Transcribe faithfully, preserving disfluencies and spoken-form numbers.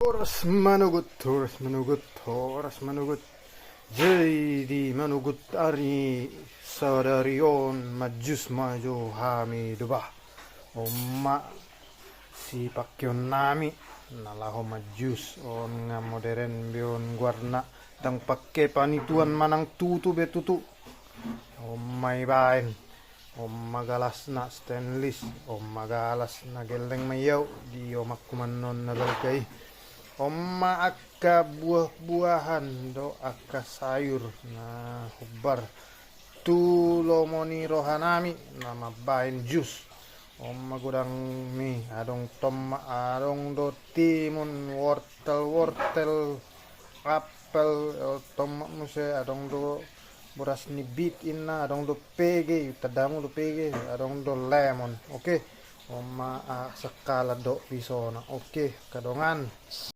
Horas manogot, horas manogot, horas manogot. Jadi manogot ari sadari on manjus ma jo hami do bah. On ma sipangkeon nami na laho manjus, on nga moderen be on goarna, ndang pangke panituan manang tutu be tutu. On ma ibaen. On ma galasna stainless, on ma galas na gelleng ma i au di omakku mannon na balga i. On ma angka buah-buahan do angka sayur na hombar tu lomo ni roha nami na mambaen jus. On ma godang ni, adong tomat, adong do timun, wortel-wortel, apel, eh, tomat muse, adong do boras ni bit inna, adong do pege, tanda hamu do pege, adong do lemon. Oke, on ma, ah, sakalat do pisona. Oke, angka dongan.